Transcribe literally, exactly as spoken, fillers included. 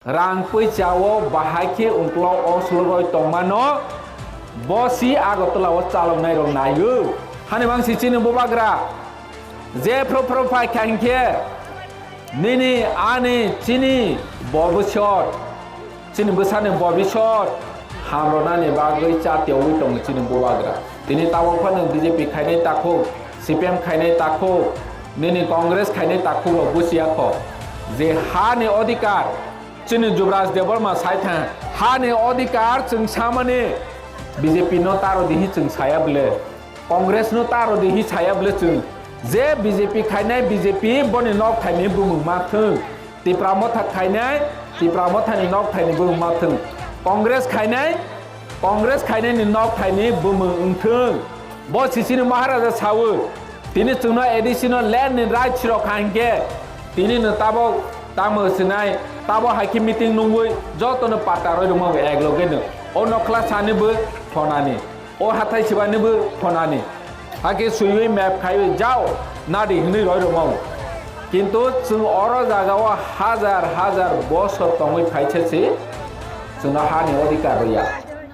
Rang pui chao bahai khe ungklo o sulroi tongmano, bo si Agartala o chaloknai rok naio. Hani mangsi chini bubagra, je phro phro phai kha hinkhe, nini ani chini bobisot, chini bwsani bobisot hamrwnani bagwi cha tiyogwi tongo chini bubagra. Tini tabok phano B J P khainai takhuk, C P M khainai takhuk, nini Congress khainai takhuk rok busiya kho je hani odhikar chini Jubraj Debbarma sai thang, hani odhikar chwng samani B J P no taro dihi chwng saya bwle, Congress no taro dihi saya bwle chwng, je B J P khainai B J P boni nok thaini bumung ma thwng, Tipra Motha khainai Tipra Mothani nok thaini bumung ma thwng, Congress khainai Congress khainai ni nok thaini bumung wng thwng. Bo sisini Maharaja sawi, tini chwngno A D C no land ni right sirok kha hinkhe, tini no tabok tamo sinai, tabo hai khe meeting nungwi joto no patta roi rwma bo ek loge no. O nokhla sani bo thonani, o hathai sibani bo thonani. Hakhe swiwi map khaiwi jao nadi hinwi roi rwma bo. Kintu chwng oro jaga o hajar hajar bosor tongwi phaisa se chwngno hani odhikar rwya.